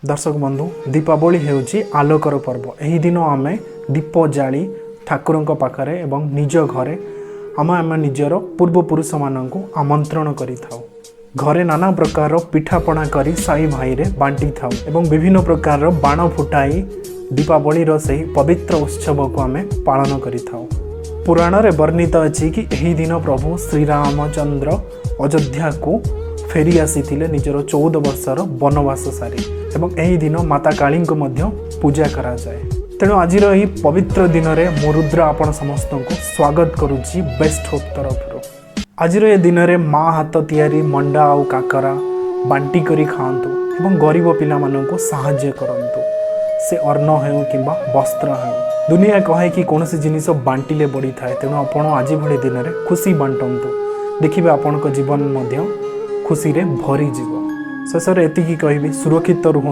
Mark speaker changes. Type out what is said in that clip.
Speaker 1: ଦର୍ଶକ ବନ୍ଧୁ, ଦୀପାବଳି ହେଉଛି ଆଲୋକର ପର୍ବ। ଏହି ଦିନ ଆମେ ଦୀପ ଜାଳି ଠାକୁରଙ୍କ ପାଖରେ ଏବଂ ନିଜ ଘରେ ଆମେ ଆମ ନିଜର ପୂର୍ବପୁରୁଷମାନଙ୍କୁ ଆମନ୍ତ୍ରଣ କରିଥାଉ। ଘରେ ନାନା ପ୍ରକାରର ପିଠାପଣା କରି ସାହି ଭାଇରେ ବାଣ୍ଟିଥାଉ ଏବଂ ବିଭିନ୍ନ ପ୍ରକାରର ବାଣ ଫୁଟାଇ ଦୀପାବଳିର ସେହି ପବିତ୍ର ଉତ୍ସବକୁ ଆମେ ପାଳନ କରିଥାଉ। ପୁରାଣରେ ବର୍ଣ୍ଣିତ ଅଛି କି ଏହି ଦିନ ପ୍ରଭୁ ଶ୍ରୀରାମଚନ୍ଦ୍ର ଅଯୋଧ୍ୟାକୁ ଫେରି ଆସିଥିଲେ ନିଜର 14 ବର୍ଷର ବନବାସ ସାରି ଏବଂ ଏହି ଦିନ ମାତା କାଳୀଙ୍କୁ ମଧ୍ୟ ପୂଜା କରାଯାଏ। ତେଣୁ ଆଜିର ଏହି ପବିତ୍ର ଦିନରେ ମୁଁ ରୁଦ୍ର ଆପଣ ସମସ୍ତଙ୍କୁ ସ୍ୱାଗତ କରୁଛି ବେଷ୍ଟ ହୋପ୍ ତରଫରୁ। ଆଜିର ଏ ଦିନରେ ମା ହାତ ତିଆରି ମଣ୍ଡା ଆଉ କାକରା ବାଣ୍ଟି କରି ଖାଆନ୍ତୁ ଏବଂ ଗରିବ ପିଲାମାନଙ୍କୁ ସାହାଯ୍ୟ କରନ୍ତୁ, ସେ ଅନ୍ନ ହେଉ କିମ୍ବା ବସ୍ତ୍ର ହେଉ। ଦୁନିଆ କହେ କି କୌଣସି ଜିନିଷ ବାଣ୍ଟିଲେ ବଢ଼ିଥାଏ। ତେଣୁ ଆପଣ ଆଜି ଭଳି ଦିନରେ ଖୁସି ବାଣ୍ଟନ୍ତୁ, ଦେଖିବେ ଆପଣଙ୍କ ଜୀବନ ମଧ୍ୟ ଖୁସିରେ ଭରିଯିବ। ଶେଷରେ ଏତିକି କହିବି, ସୁରକ୍ଷିତ ରୁହନ୍ତୁ।